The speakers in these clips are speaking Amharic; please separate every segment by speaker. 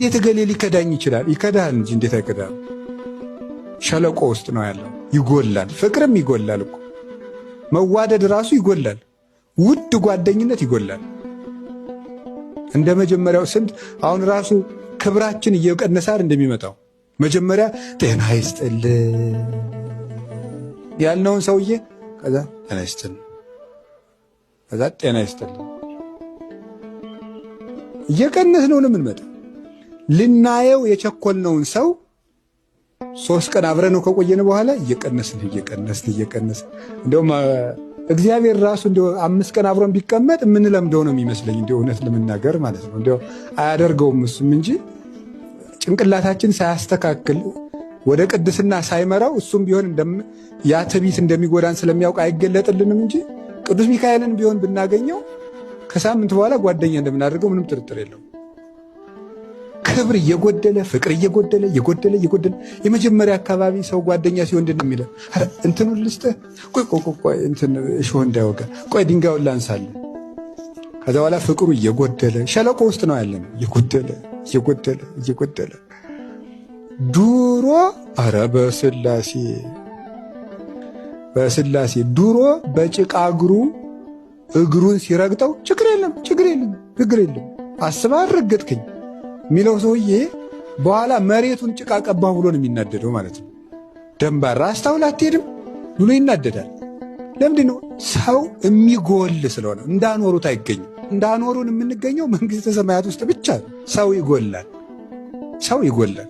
Speaker 1: እንዴት እገሌ ሊከዳኝ ይችላል? ይከዳል እንጂ እንዴት አይከዳም? ሸለቆ ውስጥ ነው ያለው። ይጎላል፣ ፍቅርም ይጎላል እኮ፣ መዋደድ ራሱ ይጎላል። ውድ ጓደኝነት ይጎላል። እንደ መጀመሪያው ስንት አሁን ራሱ ክብራችን እየቀነሰ እንደሚመጣው፣ መጀመሪያ ጤና ይስጥልን ያልነውን ሰውዬ ከዛ ጤና ይስጥልን፣ ከዛ ጤና ይስጥልን እየቀነስነው ነው የምንመጣው። ልናየው የቸኮልነውን ሰው 3 ቀን አብረነው ከቆየን በኋላ እየቀነስን እየቀነስን እየቀነስን፣ እንደውም እግዚአብሔር ራሱ እንደው 5 ቀን አብሮን ቢቀመጥ የምንለምደው ነው የሚመስለኝ። እንደው እውነት ለመናገር ማለት ነው። እንደው አያደርገውም እሱም እንጂ፣ ጭንቅላታችን ሳያስተካክል ወደ ቅድስና ሳይመራው እሱም ቢሆን ያ ትዕቢት እንደሚጎዳን ስለሚያውቅ አይገለጥልንም እንጂ፣ ቅዱስ ሚካኤልን ቢሆን ብናገኘው ከሳምንት በኋላ ጓደኛ እንደምናደርገው ምንም ጥርጥር የለውም። ክብር እየጎደለ፣ ፍቅር እየጎደለ እየጎደለ እየጎደለ፣ የመጀመሪያ አካባቢ ሰው ጓደኛ ሲሆን ምንድን ነው የሚለው? እንትኑን ልስጥህ፣ ቆይ ቆይ ቆይ፣ እንትን እሾህ እንዳይወጋ፣ ቆይ ድንጋዩን ላንሳልህ። ከዛ በኋላ ፍቅሩ እየጎደለ፣ ሸለቆ ውስጥ ነው ያለነው። እየጎደለ እየጎደለ እየጎደለ፣ ድሮ ኧረ በስላሴ በስላሴ፣ ድሮ በጭቃ እግሩ እግሩን ሲረግጠው ችግር የለም፣ ችግር የለም፣ ችግር የለም፣ አስባ ረገጥክኝ የሚለው ሰውዬ በኋላ መሬቱን ጭቃ ቀባህ ብሎ ነው የሚናደደው ማለት ነው። ደንባራ አስታውል አትሄድም ብሎ ይናደዳል። ለምንድን ነው? ሰው የሚጎል ስለሆነ እንዳኖሩት አይገኝም። እንዳኖሩን የምንገኘው መንግሥተ ሰማያት ውስጥ ብቻ ነው። ሰው ይጎላል። ሰው ይጎላል፣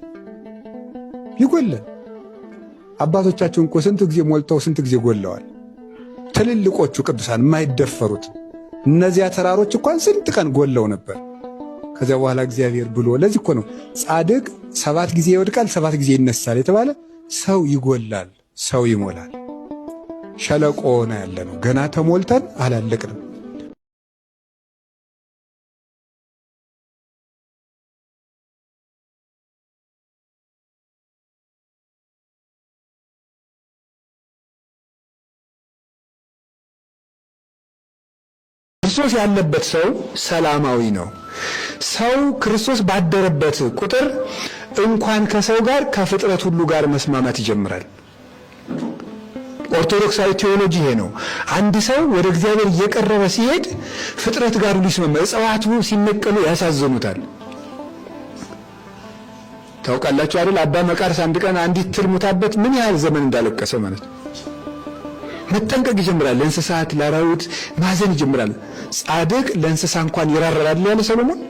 Speaker 1: ይጎላል። አባቶቻችን እኮ ስንት ጊዜ ሞልተው ስንት ጊዜ ጎለዋል። ትልልቆቹ ቅዱሳን የማይደፈሩት እነዚያ ተራሮች እንኳን ስንት ቀን ጎለው ነበር። ከዚያ በኋላ እግዚአብሔር ብሎ፣ ለዚህ እኮ ነው ጻድቅ ሰባት ጊዜ ይወድቃል፣ ሰባት ጊዜ ይነሳል የተባለ። ሰው ይጎላል፣ ሰው ይሞላል። ሸለቆ ነው ያለነው። ገና ተሞልተን አላለቅንም።
Speaker 2: ክርስቶስ ያለበት ሰው ሰላማዊ ነው። ሰው ክርስቶስ ባደረበት ቁጥር እንኳን ከሰው ጋር ከፍጥረት ሁሉ ጋር መስማማት ይጀምራል። ኦርቶዶክሳዊ ቴዎሎጂ ይሄ ነው። አንድ ሰው ወደ እግዚአብሔር እየቀረበ ሲሄድ ፍጥረት ጋር ሁሉ ይስማማ። እጽዋቱ ሲነቀሉ ያሳዝኑታል። ታውቃላችሁ አይደል? አባ መቃርስ አንድ ቀን አንዲት ትል ሙታበት ምን ያህል ዘመን እንዳለቀሰ ማለት ነው። መጠንቀቅ ይጀምራል። ለእንስሳት ለአራዊት ማዘን ይጀምራል። ጻድቅ ለእንስሳ እንኳን ይራራል ያለ ሰሎሞን፣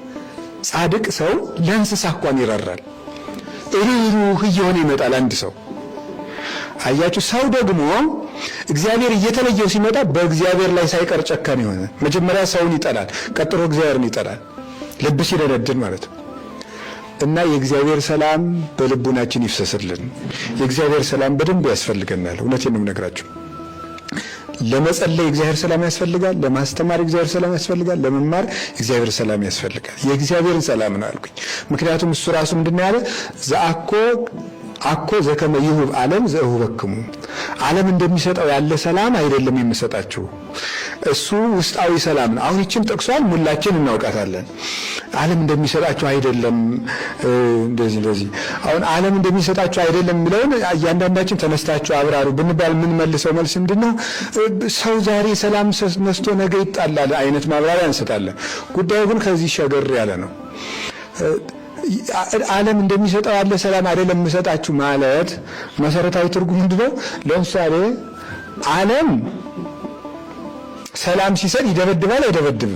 Speaker 2: ጻድቅ ሰው ለእንስሳ እንኳን ይራራል። ርኅሩህ እየሆነ ይመጣል አንድ ሰው። አያችሁ፣ ሰው ደግሞ እግዚአብሔር እየተለየው ሲመጣ በእግዚአብሔር ላይ ሳይቀር ጨካኝ የሆነ፣ መጀመሪያ ሰውን ይጠላል፣ ቀጥሎ እግዚአብሔርን ይጠላል። ልብ ሲደነድን ማለት ነው። እና የእግዚአብሔር ሰላም በልቡናችን ይፍሰስልን። የእግዚአብሔር ሰላም በደንብ ያስፈልገናል። እውነቴን ነው የምነግራችሁ። ለመጸለይ እግዚአብሔር ሰላም ያስፈልጋል። ለማስተማር እግዚአብሔር ሰላም ያስፈልጋል። ለመማር እግዚአብሔር ሰላም ያስፈልጋል። የእግዚአብሔርን ሰላም ነው አልኩኝ። ምክንያቱም እሱ ራሱ ምንድን ነው ያለ? ዘአኮ አኮ ዘከመ ይሁብ ዓለም ዘእሁበክሙ፣ ዓለም እንደሚሰጠው ያለ ሰላም አይደለም የምሰጣችሁ። እሱ ውስጣዊ ሰላም ነው። አሁን ይችን ጠቅሷል፣ ሁላችን እናውቃታለን። ዓለም እንደሚሰጣችሁ አይደለም፣ እንደዚህ እንደዚህ። አሁን ዓለም እንደሚሰጣችሁ አይደለም የሚለውን እያንዳንዳችን ተነስታችሁ አብራሩ ብንባል የምንመልሰው መልስ ምንድን ነው? ሰው ዛሬ ሰላም ነስቶ ነገ ይጣላል አይነት ማብራሪያ እንሰጣለን። ጉዳዩ ግን ከዚህ ሸገር ያለ ነው። ዓለም እንደሚሰጠው ያለ ሰላም አይደለም የምሰጣችሁ ማለት መሰረታዊ ትርጉም ምንድነው? ለምሳሌ ዓለም ሰላም ሲሰጥ ይደበድባል አይደበድብም?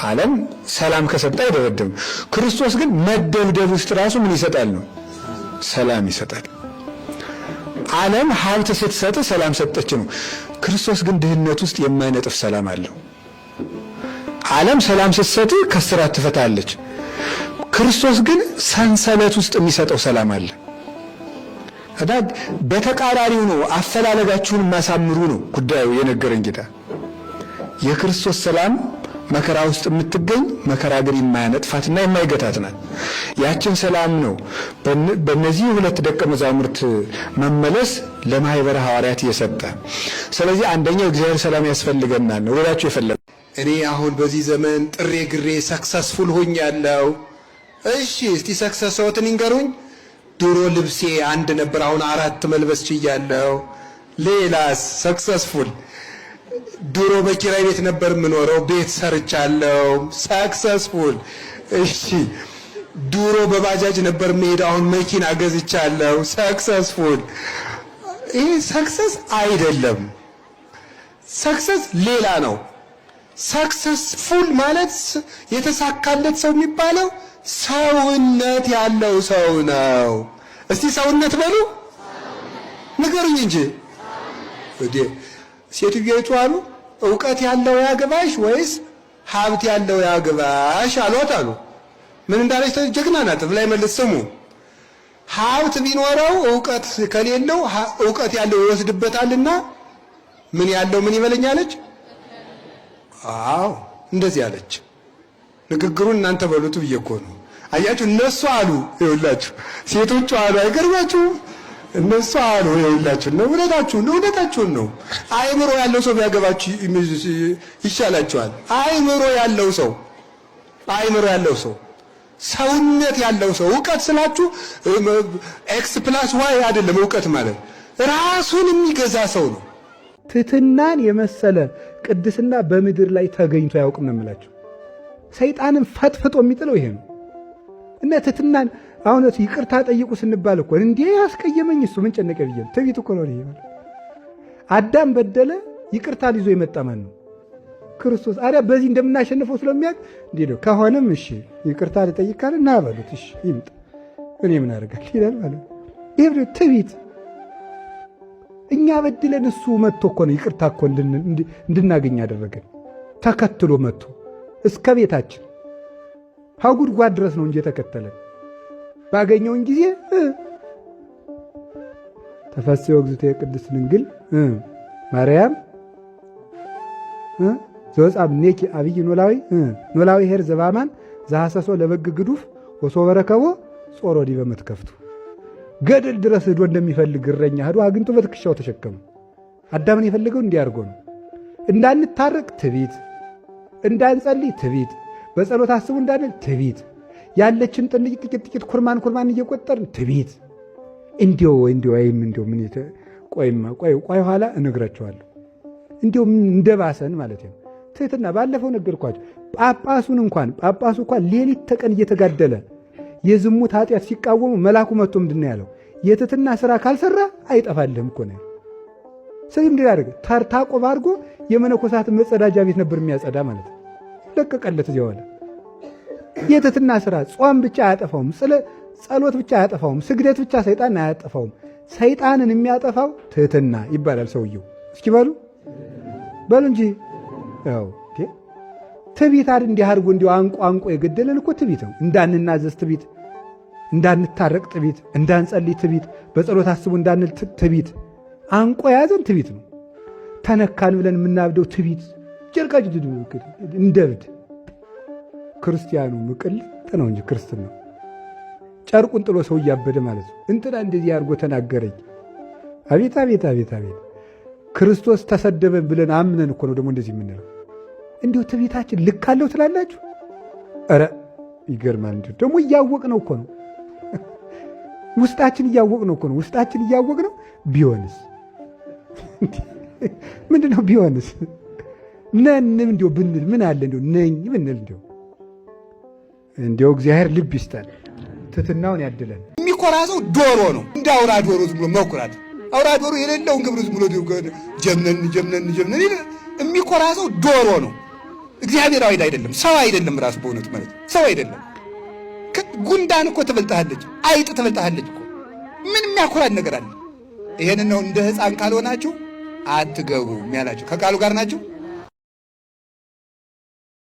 Speaker 2: ዓለም ሰላም ከሰጠ አይደበድብም። ክርስቶስ ግን መደብደብ ውስጥ ራሱ ምን ይሰጣል ነው? ሰላም ይሰጣል። ዓለም ሀብት ስትሰጥ ሰላም ሰጠች ነው። ክርስቶስ ግን ድህነት ውስጥ የማይነጥፍ ሰላም አለው። ዓለም ሰላም ስትሰጥ ከስራት ትፈታለች። ክርስቶስ ግን ሰንሰለት ውስጥ የሚሰጠው ሰላም አለ። እና በተቃራኒው ነው። አፈላለጋችሁን ማሳምሩ ነው ጉዳዩ የነገረን ጌታ። የክርስቶስ ሰላም መከራ ውስጥ የምትገኝ፣ መከራ ግን የማያነጥፋትና የማይገታት ናት። ያችን ሰላም ነው በእነዚህ ሁለት ደቀ መዛሙርት መመለስ ለማህበረ ሐዋርያት የሰጠ። ስለዚህ አንደኛው እግዚአብሔር ሰላም ያስፈልገናል ነው ወዳችሁ የፈለገ።
Speaker 1: እኔ አሁን በዚህ ዘመን ጥሬ ግሬ successful ሆኛለሁ። እሺ እስቲ success ዎትን ይንገሩኝ። ድሮ ልብሴ አንድ ነበር፣ አሁን አራት መልበስ ችያለሁ። ሌላስ successful? ድሮ በኪራይ ቤት ነበር የምኖረው፣ ቤት ሰርቻለሁ። Successful። እሺ ድሮ በባጃጅ ነበር የምሄደው፣ አሁን መኪና ገዝቻለሁ። Successful። ይህ success አይደለም። Success ሌላ ነው። Successful ማለት የተሳካለት ሰው የሚባለው ሰውነት ያለው ሰው ነው። እስቲ ሰውነት በሉ፣ ንገሩኝ እንጂ። እንዴ ሴትዮይቱ አሉ፣ እውቀት ያለው ያግባሽ ወይስ ሀብት ያለው ያግባሽ አሏት አሉ። ምን እንዳለች፣ ጀግና ናት ብላ መልስ ስሙ። ሀብት ቢኖረው እውቀት ከሌለው እውቀት ያለው ይወስድበታልና ምን ያለው ምን ይበለኛለች? አዎ እንደዚህ አለች። ንግግሩን እናንተ በሉት ብዬ እኮ ነው። አያችሁ፣ እነሱ አሉ፣ ይኸውላችሁ ሴቶቹ አሉ፣ አይገርማችሁም? እነሱ አሉ፣ ይኸውላችሁ ነው። እውነታችሁን ነው፣ እውነታችሁን ነው። አእምሮ ያለው ሰው ቢያገባችሁ ይሻላችኋል። አእምሮ ያለው ሰው፣ አእምሮ ያለው ሰው፣ ሰውነት ያለው ሰው። እውቀት ስላችሁ X plus Y አይደለም። እውቀት ማለት ራሱን የሚገዛ ሰው ነው።
Speaker 2: ትህትናን የመሰለ ቅድስና በምድር ላይ ተገኝቶ አያውቅም ነው የምላቸው። ሰይጣንን ፈጥፍጦ የሚጥለው ይሄ ነው። እና ትህትናን አሁን ይቅርታ ጠይቁ ስንባል እኮ እንዴ ያስቀየመኝ እሱ ምን ጨነቀ ብዬ ትዕቢት እኮ ነው ይሄ። አዳም በደለ፣ ይቅርታ ይዞ የመጣ ማን ነው? ክርስቶስ። አዲያ በዚህ እንደምናሸንፈው ስለሚያውቅ እንዲህ ነው። ከሆነም እሺ ይቅርታ ልጠይቅ ካለ ና በሉት፣ እሺ ይምጣ፣ እኔ ምን አደርጋለሁ ይላል ማለት ነው። ይሄ ትዕቢት። እኛ በድለን እሱ መጥቶ እኮ ነው ይቅርታ እኮ እንድናገኝ ያደረገን። ተከትሎ መጥቶ እስከ ቤታችን ከጉድጓድ ድረስ ነው እንጂ የተከተለን። ባገኘውን ጊዜ ተፈሥሒ እግዝእትየ ቅድስት ድንግል ማርያም ዘወፅአ እምኔኪ ዐቢይ ኖላዊ ኖላዊ ኄር ዘበአማን ዘሐሰሶ ለበግ ግዱፍ ወሶበ ረከቦ ጾሮ ዲበ መትከፍቱ። ገደል ድረስ ሄዶ እንደሚፈልግ እረኛ ሄዶ አግኝቶ በትከሻው ተሸከመ። አዳምን የፈለገው እንዲህ አድርጎ ነው። እንዳንታረቅ ትዕቢት፣ እንዳንጸልይ ትዕቢት፣ በጸሎት አስቡ እንዳንል ትዕቢት፣ ያለችን ጥቂት ጥቂት ጥቂት ኩርማን ኩርማን እየቆጠርን ትዕቢት። እንዲው እንዲው አይም እንዲው ምን ቆይማ ቆይ ቆይ ኋላ እነግራቸዋለሁ። እንዲው እንደባሰን ማለት ነው። ትህትና ባለፈው ነገርኳቸው። ጳጳሱን እንኳን ጳጳሱ እንኳን ሌሊት ተቀን እየተጋደለ የዝሙት ኃጢአት ሲቃወሙ መልአኩ መጥቶ ምንድን ነው ያለው? የትህትና ስራ ካልሰራ አይጠፋልህም እኮ ነው። ስለዚህ ምንድን ያደርገ ተርታ ቆብ አድርጎ የመነኮሳት መጸዳጃ ቤት ነበር የሚያጸዳ ማለት ነው። ለቀቀለት እዚያ ዋለ። የትህትና ስራ ጾም ብቻ አያጠፋውም፣ ጸሎት ብቻ አያጠፋውም፣ ስግደት ብቻ ሰይጣን አያጠፋውም። ሰይጣንን የሚያጠፋው ትህትና ይባላል ሰውየው። እስኪ በሉ በሉ እንጂ። ያው ትዕቢት አይደል? እንዲህ አድርጎ እንዲሁ አንቆ አንቆ የገደለን እኮ ትዕቢት ነው። እንዳንናዘዝ ትዕቢት፣ እንዳንታረቅ ትዕቢት፣ እንዳንጸልይ ትዕቢት፣ በጸሎት አስቡ እንዳንል ትዕቢት፣ አንቆ የያዘን ትዕቢት ነው። ተነካን ብለን የምናብደው ትዕቢት፣ ጨርቃጭ እንደ እብድ። ክርስቲያኑ ምቅልጥ ነው እንጂ ክርስትና ጨርቁን ጥሎ ሰው እያበደ ማለት ነው። እንትና እንደዚህ አድርጎ ተናገረኝ። አቤት አቤት አቤት አቤት! ክርስቶስ ተሰደበን ብለን አምነን እኮ ነው ደግሞ እንደዚህ የምንለው። እንዲሁ ትዕቢታችን ልክ አለው ትላላችሁ? ኧረ ይገርማል። እንዲሁ ደግሞ እያወቅ ነው እኮ ነው፣ ውስጣችን እያወቅ ነው እኮ ነው፣ ውስጣችን እያወቅ ነው። ቢሆንስ ምንድን ነው? ቢሆንስ ነንም እንዲሁ ብንል ምን አለ? እንዲሁ ነኝ ብንል እንዲሁ እንዲሁ እግዚአብሔር ልብ ይስጠን፣ ትሕትናውን ያድለን።
Speaker 1: የሚኮራ ሰው ዶሮ ነው፣ እንደ አውራ ዶሮ ዝም ብሎ መኩራት። አውራ ዶሮ የሌለውን ግብር ዝም ብሎ ጀምነን ጀምነን ጀምነን። የሚኮራ ሰው ዶሮ ነው። እግዚአብሔር አይደለም፣ ሰው አይደለም። ራሱ በእውነቱ ማለት ሰው አይደለም። ጉንዳን እኮ ትበልጥሃለች፣ አይጥ ትበልጥሃለች እኮ። ምን የሚያኮራን ነገር አለ? ይሄንን ነው እንደ ሕፃን ካልሆናችሁ አትገቡም ያላችሁ። ከቃሉ ጋር ናችሁ።